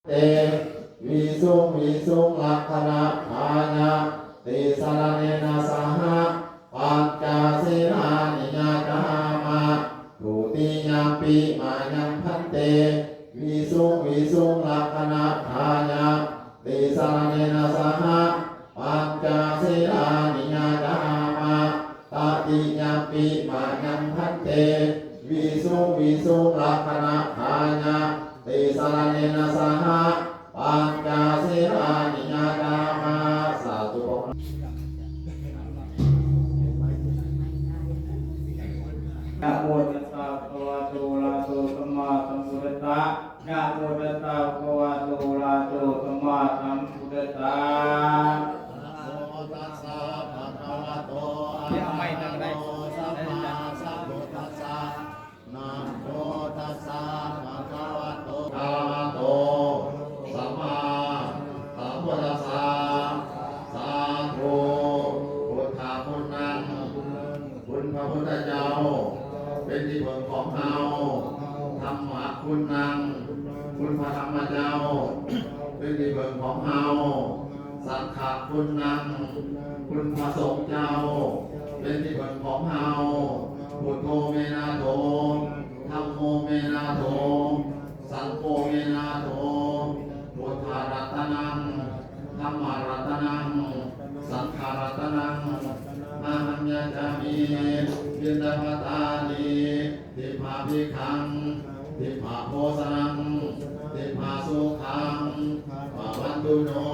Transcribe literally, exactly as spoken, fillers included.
te visuṃ visuṃ rakkhaṇatthāya tisaraṇena saha pañca sīlāni yācāma. Dutiyampi mayaṃ bhante visuṃ visuṃ rakkhaṇatthāya tisaraṇena saha pañca sīlāni yācāma. Tatiyampi mayaṃ bhante visuṃ visuṃ rakkhaṇatthāya tisaraṇena saha pañca sīlāni yācāma. Sādhu. Namo tassa bhagavato arahato sammāsambuddhassa. Namo tassa bhagavato arahato sammāsambuddhassa. Namo tassa bhagavato arahato sammāsambuddhassa. Namo tassa bhagavato arahato sammāsambuddhassa. Sādhu. Buddhaguṇaṃ, คุณพระพุทธเจ้า เป็นที่พึ่งของเฮา Dhammaguṇaṃ, คุณพระธรรมเจ้า เป็นที่พึ่งของเฮา Saṅghaguṇaṃ, คุณพระสงฆ์เจ้า เป็นที่พึ่งของเฮา Buddho me nātho, Dhammo me nātho, Saṅgho me nātho. Buddharatanaṃ, Dhammaratanaṃ, Saṅgharatanaṃ, ahaṃ yācāmi piṇḍapātāni dibbabhikkhaṃ dibbabhojanaṃ dibbasukhaṃ bhavantu no.